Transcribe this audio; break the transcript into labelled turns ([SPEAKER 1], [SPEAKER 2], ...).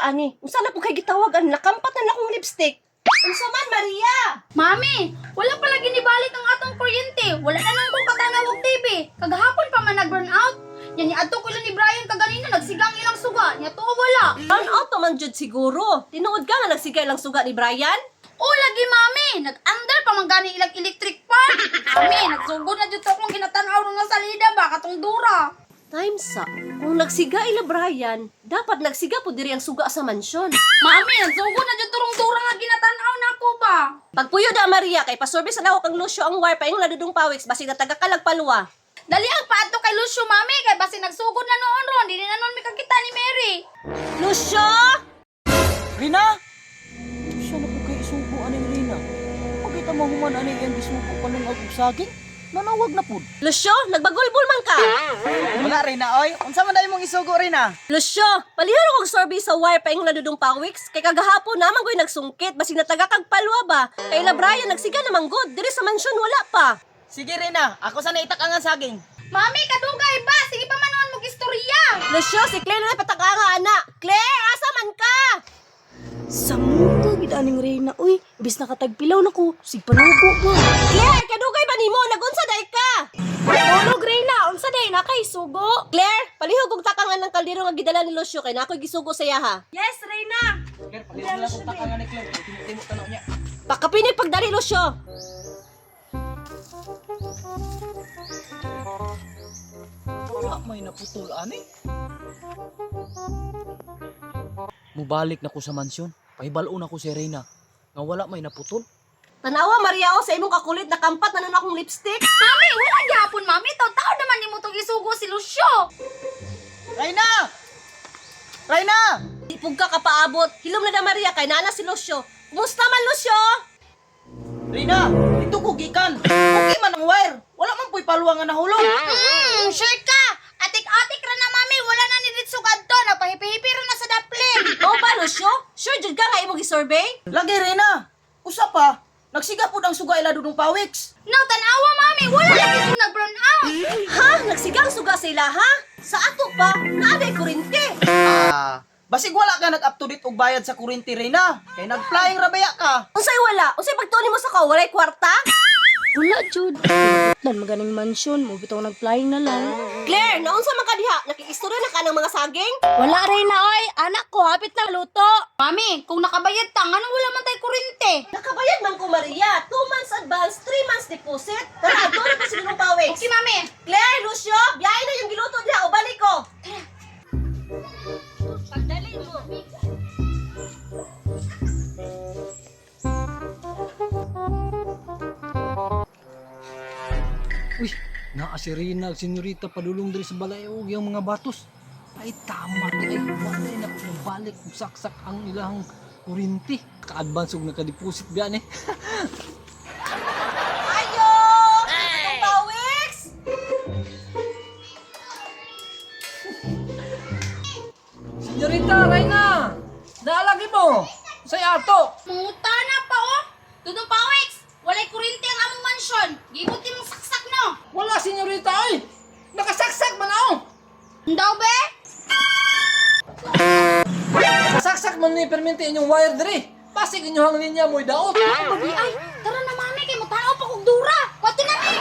[SPEAKER 1] ani? Unsa na po kay gitawagan? Nakampat na akong lipstick. Unsa man, Maria?
[SPEAKER 2] Mami, wala pala ginibalik ang atong kuryente. Wala na nang kong katanaw og TV. Kagahapon pa man nag-burn out. Yan ni adto ko lang ni Brian kaganina nagsigang ilang suga. Nya tuo wala.
[SPEAKER 1] Brown out pa man jud siguro. Tinuod ka nga nagsigay lang suga ni Brian?
[SPEAKER 2] O lagi mami, nag-under pa man gani ilang electric pan. Mami, nagsugod na jud to akong ginatan-aw nga salida ba katong dura.
[SPEAKER 1] Time sa, kung nagsiga ila Brian, dapat nagsiga po diri ang suga sa mansyon.
[SPEAKER 2] Mami, nagsugod na jud turong dura nga ginatan-aw nako ba.
[SPEAKER 1] Pagpuyo da Maria, kay pasurbisan ako kang Lucio ang wire paingon na dudong pawiks basig na taga kalagpalwa.
[SPEAKER 2] Dali ang paadto kay Lucio mami kay basin nagsugod na noon ron, dili na noon mikakita ni Mary.
[SPEAKER 1] Lucio!
[SPEAKER 3] Rina! Siya na po kay isugo aning Rina. Pagkita mo human aning iyang gisugo panung og saging, nanawag na pud.
[SPEAKER 1] Lucio, nagbagulbul man ka.
[SPEAKER 3] Wala Rina oy, unsa man dai mong isugo Rina?
[SPEAKER 1] Lucio, palihon akong survey sa wire paingon na dudong pawiks kay kagahapon naman ko'y nagsungkit basig na taga kag palwa ba. Kay ila Brian nagsiga naman god, diri sa mansyon wala pa.
[SPEAKER 3] Sige Rina, ako sa naitak ang saging.
[SPEAKER 2] Mami, kadugay ba? Sige pa man noon mo istorya.
[SPEAKER 1] Lucio, si Claire na pataka nga ana. Claire, asa man ka?
[SPEAKER 4] Sa muka gid aning Reyna uy, bis nakatagpilaw na ko, sig panugo ba.
[SPEAKER 1] Claire, kadugay ba nimo? Nagunsa day ka?
[SPEAKER 4] Tulog Reyna, unsa day na kay sugo?
[SPEAKER 1] Claire, palihog og takangan ng kaldero nga gidala ni Lucio kay nakoy gisugo sa iya ha.
[SPEAKER 4] Yes, Reyna.
[SPEAKER 3] Claire, palihog lang kong takangan ni Claire. Timo-timo tanaw niya.
[SPEAKER 1] Pakapinig pagdali Lucio.
[SPEAKER 3] Wala may naputol ani. Mubalik na ko sa mansyon. Pahibalo na ko si Reyna. Nga wala may naputol.
[SPEAKER 1] Tanawa Maria o sa imong kakulit nakampat na nun akong lipstick.
[SPEAKER 2] Mami, wala gyapon mami. Taw-taw naman nimo tong isugo si Lucio.
[SPEAKER 3] Reyna! Reyna!
[SPEAKER 1] Di pug ka kapaabot. Hilom na na Maria kay nana si Lucio. Kumusta man Lucio?
[SPEAKER 3] Reyna, dito ko gikan. Okay man ang wire. Wala man puy paluwa nga nahulog.
[SPEAKER 2] Sure ka. Atik-atik ra na mami, wala na ni ditso kadto, nagpahipi-hipi ra na sa daplin.
[SPEAKER 1] Mao ba Lucio? Sure jud ka nga imong gisurvey?
[SPEAKER 3] Lagi Reyna. Usa pa, nagsiga pud ang suga ila dudong pawiks.
[SPEAKER 2] No, tanawa mami, wala lagi ko nag-brown out.
[SPEAKER 1] Ha? Nagsigang suga sa ila ha? Sa ato pa, naaday kurente.
[SPEAKER 3] Ah, basig wala ka nag up to date og bayad sa kuryente Reyna. Kay nag-flying ra baya ka.
[SPEAKER 1] Unsay wala? Unsay pagtuon nimo sa ka walay kwarta?
[SPEAKER 4] Wala jud. Dan maganing mansyon, mo bitaw nagflying na lang.
[SPEAKER 1] Claire, naunsa man ka diha? Nakikistorya na ka ng mga saging?
[SPEAKER 4] Wala Reyna oy, anak ko hapit na luto.
[SPEAKER 2] Mami, kung nakabayad ta, nganong wala man tay kurente?
[SPEAKER 1] Nakabayad man ko Maria. 2 months advance, 3 months deposit. Tara, adto na pa si Dudong Pawiks.
[SPEAKER 2] Okay, mami.
[SPEAKER 1] Claire, Lucio, biyahe na yung giluto diha o balik ko. Pagdali mo.
[SPEAKER 5] Uy, naa si Rina ug senyorita padulong diri sa balay og iyang mga batos. Ay tama di ay wala na ko balik ug saksak ang ilang kurinti. Ka-advance og naka-deposit biya ni.
[SPEAKER 1] Ayo! Hey! Pawiks!
[SPEAKER 5] Senyorita Reyna, naalagi mo. Say ato.
[SPEAKER 2] Manguta na pa oh. Dudong Pawex, walay kurente ang among mansyon. Gibuti mong saksak no.
[SPEAKER 5] Wala senyorita ay. Nakasaksak man ako.
[SPEAKER 2] Ndaw be?
[SPEAKER 5] Nakasaksak man ni permente inyong wire diri. Basig inyong linya mo'y daot.
[SPEAKER 2] Babi ay, tara na mami kay mutanaw pa kog dura. Kwato na mi.